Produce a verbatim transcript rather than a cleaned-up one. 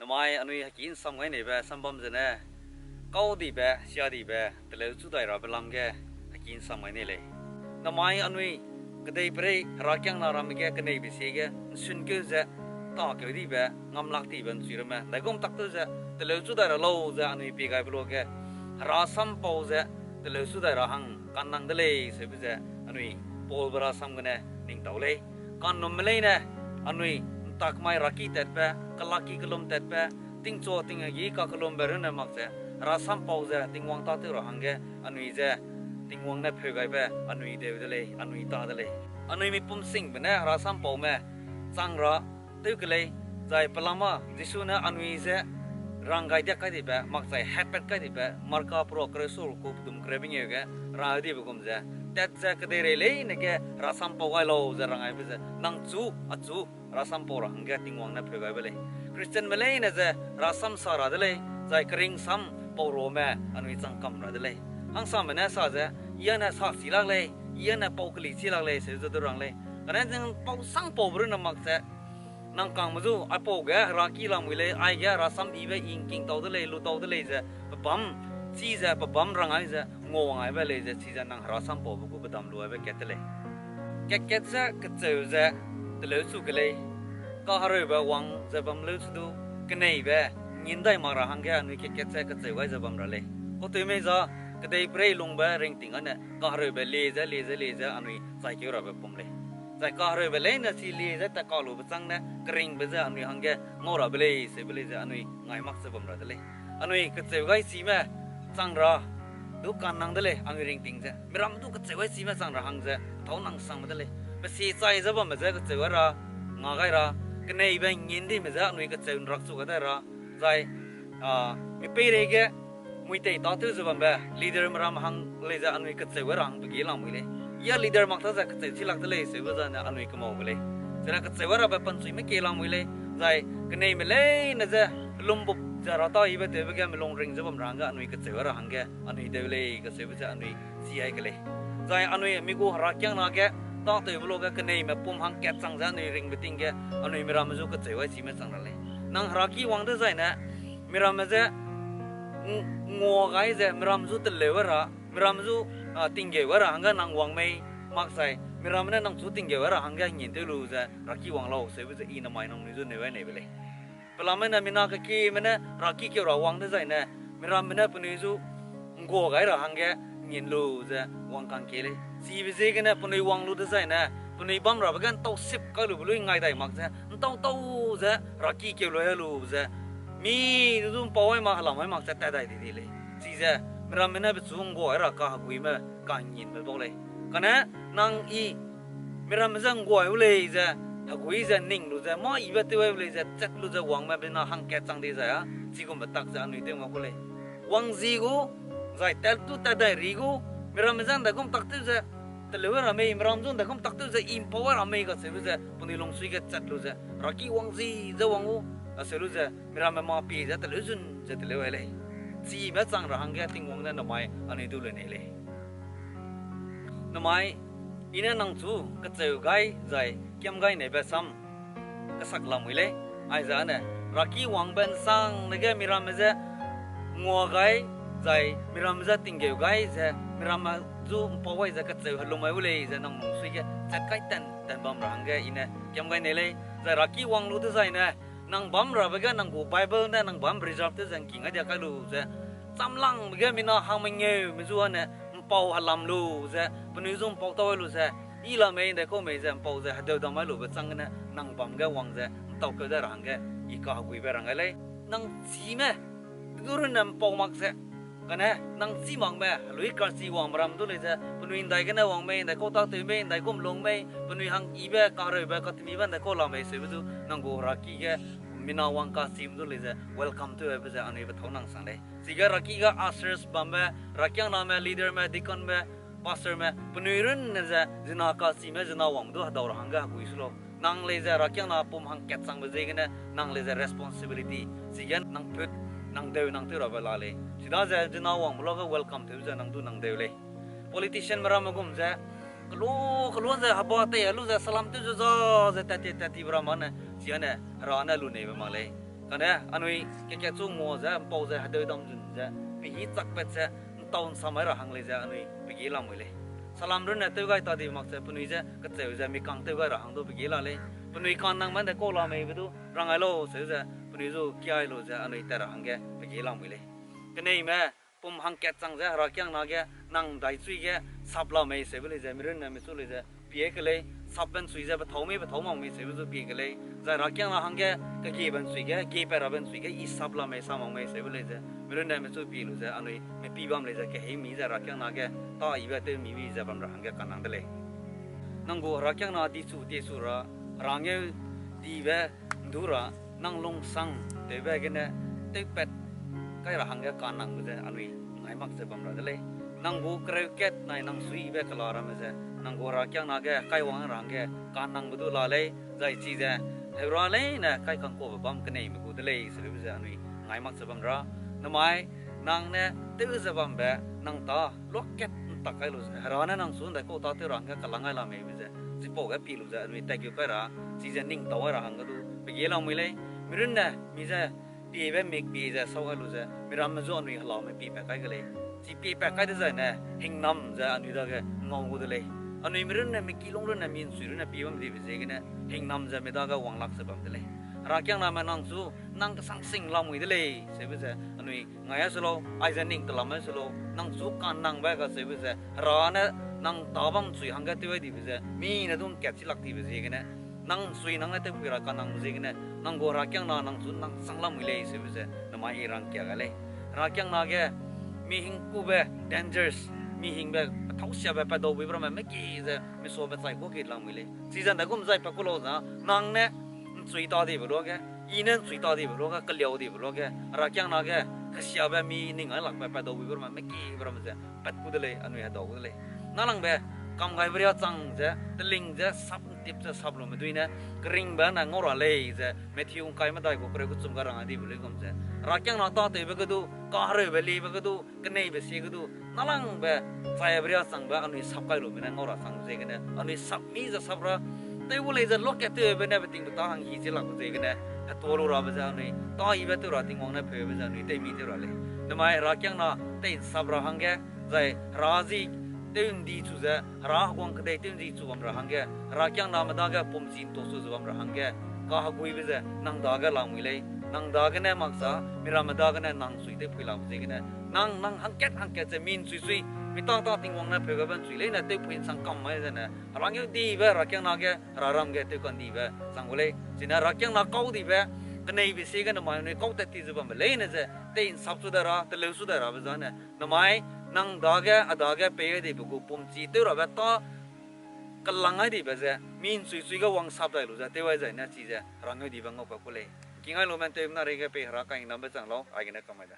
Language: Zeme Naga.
Namai anui heki ’nsam gai neibe sambam zene, kau dibe, sia dibe, teleu chu dai rabe lam ge heki ’nsam gai nei lei. Namai anui kedeiperei herakiangna ramme ge keneibe sie ge ’nsunkeu ze, takeu dibe, ngamlak dibe ’nchui ramme ’ndaigum tak tew ze, teleu chu dai ra lau ze anui pie gaibe luage, hera sampau ze teleu chu dai ra hang kannang de lei seube ze anui Paulbe rasam gene ning tau lei. Kannumme leine anui ’ntak mai raki tatbe, kelaki kelum tatbe, tingchua tinggegi kakellumbe runne mak ze, hera sampau ze Tingwang tâtew ra hangge anui ze Tingwang ne pheu gaibe anui deu de lei, anui ta de lei. Anui mipum singbe ne hera sampaume chang ra tew ke lei, zai pelama Jisu ne anui je rang gai diak kai dibe, makchai hatpat kai dibe, Marka peruak kereu seruk ku pedum kereu mengeu ge rang gai dibe gum ze, tat ze kedeirei leine ge hera sampau gai lau ze rang gaibe ze, nang chu, achu, hera sampau ra hangge Tingwang ne pheu gaibe lei. Christianme leine ze hera sam sa ra de lei, zai kering sam pau ruame anui chang kam ra de lei. Hangsame ne sa ze, I â ne sa chi lak lei, I â ne pau keli chi lak lei, seu ze du rang lei. Kane zing pau sang paube runne mak ze, nang kangme zu, aipau ge heraki lamui lei, aige hera sam yibe I ’ngking tau de lei, lu tau de lei ze, pebâm, chi ze, pebâm rang ai ze, nguawang aibe lei ze, chize nang hera sampaube gu pedam lu aibe kat te lei. Kat-kat ze kecheu ze teleu chu ke lei, kahereube wang ze bam leu chu du, keneibe, ngin dai mak ra hangge anui kat-kat ze kecheu gai ze bam ra lei. Kau tew mei za, kedeiperei lungbe ringting â ne kahereube lie ze, lie ze, lie ze anui chaikeu rabe pum lei. Zai kahereube leine chi lie ze tat kalube châng ne keringbe ze anui hangge ngau rabe lei, seube lei ze anui ngai mak ze bam ra de lei. Anui kecheu gai chime chang ra, du kannang de lei, anui ringting ze. Miramme du kecheu gai chime chang ra hang ze, tâu nang sangme de lei. Pe si chai ze bamme je kecheu gai ra, nga gai ra, keneibe ngin dime je anui kecheu ’nrak chu ga dai ra, zai, a, mipeirei ge, mui tei tâtew ze bambe, leaderme ram hang lei ze anui kecheu gai ra hang pe ge lamui lei. Ya leader mak ta ze kecheu chi lak de lei, seube zane anui kemau gu lei. Zene kecheu gai rabe penchuime kie lamui lei, zai keneime leine je, lumbup ze ra ta yibe tewbe ge melung ring ze bam ra hangge anui kecheu gai ra hangge, anui deu lei, kacheube ze anui chi ai ke lei. Zai anui mi gu herakiangna ge, tâtewbe luage keneime pum hangkat chang ze anui ringbe ting ge, anui miramme zu kecheu gai chime chang ra lei. Nang heraki wang dezaine, miramme je, ng-, ngua gai ze, miramme zu teleu gai ra, miramme zu, a, tinggeu gai ra hangge nang wang mei, makchai, miramme ne nang chu tinggeu gai ra hangge ngin tew lu ze, heraki wang lau, seube ze I namai nangnui zu neu gai neibe lei. Pelame ne mina kekieme ne heraki keu ra wang dezaine, miramme ne penui zu ngua gai ra hangge ngin lu ze wang kang kie lei. Chibe ziegene penui wang lu dezaine, penui bam rabe ge ’ntau sip kai lube lui ngai dai mak ze, ’ntau tau ze heraki keu lu lu ze, mi du ’mpau ai mak, helam ai mak ze tat dai di di lei. Chize, miramme ne pechu ngua gai ra kaheguime, kanginbe bau lei. Kane, nang I, miramme je ngua gai u lei ze, hegui ze ning lu ze, mâ yibe tew gai u lei ze, chat lu ze wangme bena hangkat chang di zai a, chigumbe tak ze anui tew mak ku lei. Wang zi gu, zai tat tu tat dai ri gu, miramme je ’ndaigum tak tew ze, teleu ra mei, miramme zu ’ndaigum tak tew ze, I ’mpau ra mei kacheube ze, penui lungsui ge chat lu ze, heraki wang zi ze wang gu, acheu lu ze, miramme mâ pie ze teleu zun ze teleu gai lei. Chime chang ra hangge Tingwang ne namai anui du le nei lei. Namai, I ne nang chu kecheu gai zai kiam gai neibe sam kesak lamui lei. Aize âne, heraki wangbe ’nsangne ge miramme je ngua gai, zai miramme je tinggeu gai ze, miramme zu ’mpau gai ze kecheu helum gai u lei ze nang lungsui ge chat kai tan tan bam ra hangge I ne kiam gai nei lei. Zai heraki wang lu dezaine, nang bam rabe ge nang gu Bible ne nang bam reserve tew ze ’ngking gai dia kai lu ze, chamlangbe ge mina hang mengeume zu âne ’mpau helam lu ze, penui zu ’mpau tau gai lu ze, I la mei ’ndaikau mei ze ’mpau ze hedeu dam gai lube chang gene nang bam ge wang ze ’ntaukeu dai ra hangge I kaheguibe rang gai lei. Nang chime, du runne ’mpau mak ze, kane nang chî makme, helui karchi wangme ram du lei ze, penui ’ndai gene wang mei, ’ndaikau tâtew mei, ’ndaigum lung mei, penui hang yibe, kahereube, katemibe ’ndaikau la mei seube du, nang gu heraki ge, mina wang kachime du lei ze, welcome tew aibe ze anui be thâu nang sang lei. Chige heraki ge ushers bambe, herakiangname, leaderme, deaconme, pastorme, penui runne ze, zina kachime, zina wangme du hedau ra hangge hegui su lau. Nang lei ze herakiangna pum hangkat changbe ziegene, nang lei ze responsibility. Chige nang put, nang deu, nang tew rabe la lei. Chidaze zina wangme luage welcome tew ze nang du nang deu lei. Politicianme ramme gum ze, kelu, kelu ze heba tei lu ze salam tew ze za ze tat ti, tat tibe ramme ne, chigane, hera ne lu neibe mak lei. Kane anui kekat chu ngua ze, ’mpau ze, hedeu dam zun ze, pehî chakpat ze, ’ntau ’nsa mai ra hang lei ze anui pegî lamui lei. Salam runne tew gai ta di mak ze, penui ze kecheu ze, mi kang tew gai ra hang du pegî la lei. Penui ka'nnangme ’nde kau la meibe du rang gai lau, seu ze, penui zu kiai lu ze anui tat ra hangge pegî lamui lei. Keneime, pum hangkat chang ze herakiangna ge nang daichui ge sap la mei seube lei ze, mirunne michu lei ze pie ke lei, sapbe ’nchui ze pethâu mei pethâu mak mei seube zu pie ke lei, zai herakiangna hangge kegiebe ’nchui ge, giepat rabe ’nchui ge, I sap la mei sa mak mei seube lei ze, mirunne michu pie lu ze, anui mipî bam lei ze, kehei mi ze herakiangna ge, tâ yibe tew mi bi ze bam ra hangge kanang de lei. Nang gu herakiangna dichu tiechu ra, herangeu dibe ’ndu ra, nang lungsang tewbe gene, tewpat kai ra hangge kanangbe ze anui ngai mak ze bam ra de lei. Nang gu kereu kat nai nang suibe kela ramme ze, nang gu herakiangna ge kaiwang ra hangge kanangbe du la lei, zai chize, heura leine kai kangkuabe bam keneime gu de lei, seube ze anui ngai mak ze bam ra. Namai, nang ne tew ze bambe, nang tâ, luakat ’ntak kai lu ze, hera ne nang chu ’ndaikau tâtew ra hangge kelang gai la meibe ze, chipau ge pie lu ze anui tatkeu kai ra, chize ning tau gai ra hangge du pegî lamui lei, mirunne, mi ze, piebe mik pie ze sau gai lu ze, miramme zu anui helame piepat kai ke lei. Chi piepat kai dezaine, hingnam ze anui dage ngau gu de lei. Anui mirunne, mi kilung runne, mi ’nchui runne pie bam dibe ziegene, hingnam ze mi dage wanglak ze bam de lei. Herakiangname nang chu, nang kesang sing lamui de lei, seube ze, anui ngai a se lau, aize ning telam a se lau, nang chu kanangbe kacheube ze, hera ne nang tâ bam ’nchui hangge tew ai dibe ze, mi ne du ’ngkat chi lak dibe ziegene, nang ’nchui nang ne tewpui ra kanangbe ziegene, nang gu herakiangna nang chu nang sang lamui lei, seube ze, namai I rangkia gai lei. Herakiangna ge, mi hingkube, dangers, mi hingbe, thausiabe, padau buibe ramme, meki ze, mi suabe chai kuaki lamui lei. Chize ’ndaigum zai pa ku lau za, nang ne, ’nchui ta dibe luage, I ne ’nchui ta dibe luage, keliau dibe luage, herakiangna ge, kesiabe mi ning ai lakbe, padau buibe ramme, mekibe ramme ze, pat ku de lei, anui hedau gu de lei. Nalangbe, kam gaibe riâ chang ze, teling ze, sap ’ntip ze, sap lume dui ne, keringbe ne ngau ra lei ze, Matthew ’ngkai medai gu kereu kechum ga rang ai dibe luigum ze. Herakiangna tâtewbe ge du, kahereube liebe ge du, keneibe sie ge du, nalangbe, chaibe riâ changbe, anui sap kai lume ne ngau ra chang ziegene, anui sap mi ze sap ra, tew gu lei ze luakat tewbe ne betingbeta hanghi chi lak ziegene, hetua lu rabe ze anui, tâ yibe tew ra Tingwang ne pheube ze anui tew mi tew ra lei. Namai herakiangna tei ’nsap ra hangge, zai hera zi tew ’ndi chu ze, hera heguang kedei tew ’ndi chu bam ra hangge, herakiangname dage pumchi ’ntuachu ze bam ra hangge, kaheguibe ze nang dage lamui lei, nang dagene makcha, miramme dagene nang ’nchui tewpui lam ziegene, nang, nang hangkat hangkat ze mi ’nchui chui, mi tâ tâ Tingwang ne pheu gabe ’nchui leine tewpui ’nsang kam mai zene, herangeu dibe, herakiangna ge, heraram ge, tew kandibe, chang gu lei. Chine herakiangna kau dibe, keneibe sie ge namai anui kau tat ti ze bambe leine ze, tei ’nsap chu dai ra, teleu chu dai rabe zane, namai, nang dage, a dage, pei gai dibe gu pumchi tew rabe tâ, kelang gai dibe ze, mi ’nchui chui ge wang sap dai lu ze, tew ai zai ne chize, herangeu dibe ngau pa ku lei. King ai lume ’nteumena reige pei hera kahingnambe chang lau, aigene kam mai da.